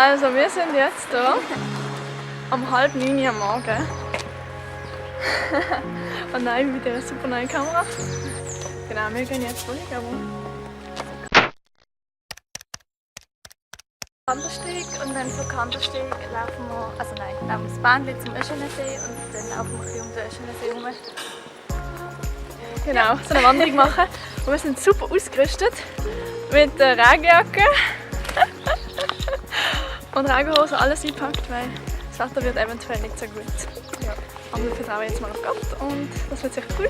Also wir sind jetzt hier um 8:30 am Morgen. Und nein, mit dieser super neuen Kamera. Genau, wir gehen jetzt wohin, Kandersteg und dann von Kandersteg laufen wir, also nein, laufen wir das Bahnli zum Öschenersee und dann laufen wir ein bisschen um den Öschenersee herum. Genau, so eine Wanderung machen. Und wir sind super ausgerüstet mit der Regenjacke und Regenhose, alles eingepackt, weil das Wetter wird eventuell nicht so gut. Ja. Aber wir vertrauen jetzt mal auf Gott und das wird sicher cool.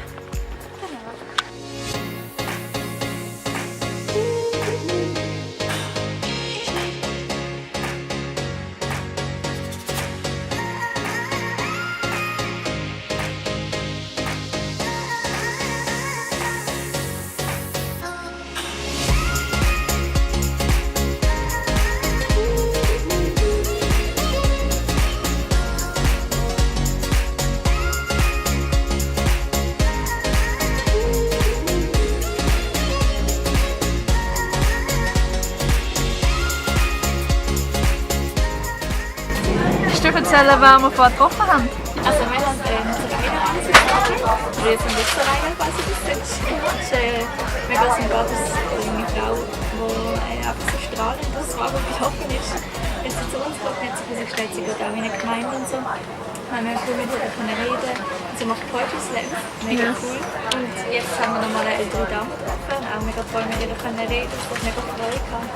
Kannst du erzählen, wer wir vorher getroffen haben? Also wir haben Rainer getroffen. Wir sind nicht so Rainer quasi bis jetzt. Es ist mega sympathisch, eine junge Frau, die einfach so strahlend ausfragt und betroffen ist. Als sie zu uns kommt, hat sie gesagt, sie geht auch in eine Gemeinde und so. Wir haben cool mit ihr reden. Sie macht Poetry Slam, mega cool. Und jetzt haben wir nochmal eine ältere Dame getroffen, auch mega toll mit ihr reden. Das hat mega Freude gehabt.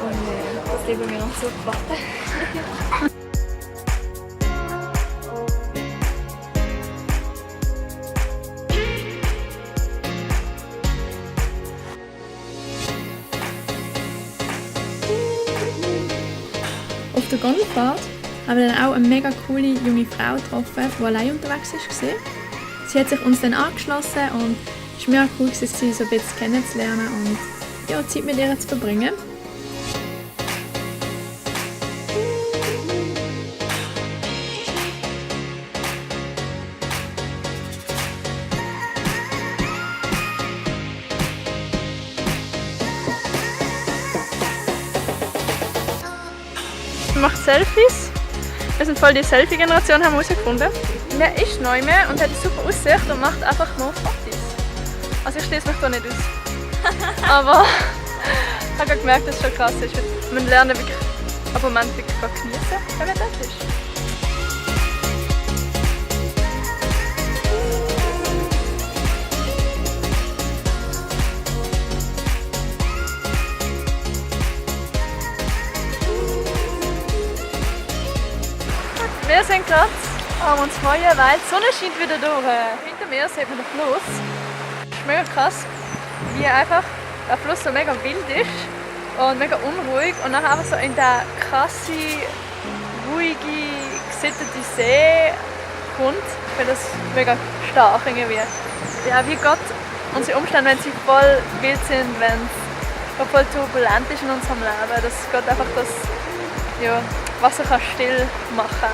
Und das lieben wir noch so warten. Auf der Gondelfahrt haben wir dann auch eine mega coole junge Frau getroffen, die allein unterwegs war. Sie hat sich uns dann angeschlossen und es war mega cool, sie so ein bisschen kennenzulernen und ja, Zeit mit ihr zu verbringen. Macht Selfies. Wir sind voll die Selfie-Generation, haben wir herausgefunden. Man ist neu mehr und hat eine super Aussicht und macht einfach nur Fotos. Also ich schließe mich da nicht aus. Aber ich habe gemerkt, dass es schon krass ist. Man lernt wirklich einen Moment wirklich genießen, wenn man dort ist. Wir sind gerade am uns freuen, weil die Sonne scheint wieder durch. Hinter mir sieht man den Fluss. Es ist mega krass, wie einfach der Fluss so mega wild ist und mega unruhig und dann einfach so in den krasse, ruhige, gesittete See kommt. Ich finde das mega stark irgendwie. Ja, wie Gott unsere Umstände, wenn sie voll wild sind, wenn es voll turbulent ist in unserem Leben, dass Gott einfach das Wasser kann still machen kann.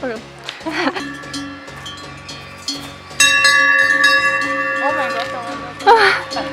Also, okay. Oh mein Gott, oh mein Gott.